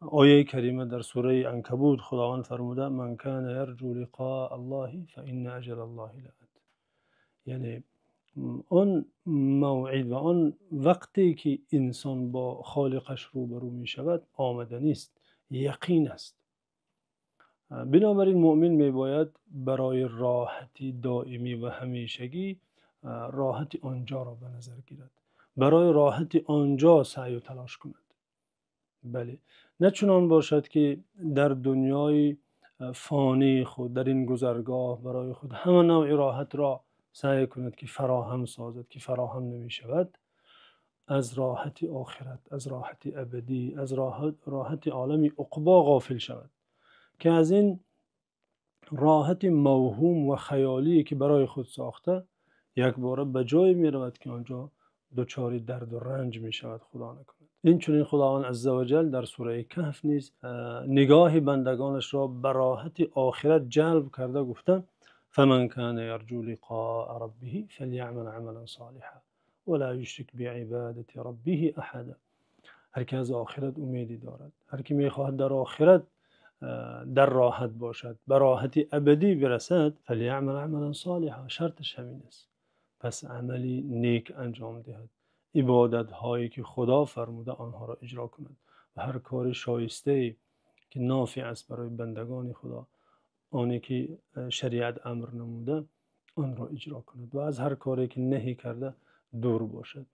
Ояи карима дар сураи Анкабут Худованд фармуда: «Ман кана ярҷу лиқоаллоҳи фаинна аҷалаллоҳи лаот». Яъне он мавъид ва он вақте ки инсон бо Холиқаш рӯбарӯ мешавад, омаданист, яқин аст. Бинобар ин мӯъмин мебояд барои роҳатии доимӣ ва ҳамешагӣ роҳати онҷоро ба назар гирад, барои роҳати онҷо саъю талош кунад. Бале, на чунон бошад, ки дар дунёи фонии худ, дар ин гузаргоҳ, барои худ ҳама навъ роҳатро саъй кунад, ки фароҳам созад, ки фароҳам намешавад, аз роҳати охират, аз роҳати абадӣ, аз роҳати олами уқбо ғофил шавад, ки аз ин роҳати мавҳум ва хаёлӣ, ки барои худ сохта, якбора ба ҷое меравад, ки он ҷо дучори дарду ранҷ мешавад, Худо накунад. Инчунин Худованди азза ва ҷалл дар сураи Каҳф низ нигоҳи бандагонашро ба роҳати охират ҷалб карда гуфта: «فمن كان يرجو لقاء ربه فليعمل عملا صالحا ولا يشرك بعبادة ربه أحدا». Ҳар ки аз охират умеде дорад, ҳар ки мехоҳад дар охират дар роҳат бошад, ба роҳати абадӣ бирасад, فليعمل عملا صالحا, шарташ ҳамин аст, пас амали нек анҷом диҳад, ибодатҳое ки Худо фармуда, онҳоро иҷро кунад ва ҳар кори шоистае, ки нофеъ аст барои бандагони Худо, оне ки шариат амр намуда, онро иҷро кунад ва аз ҳар коре ки наҳӣ карда дур бошад.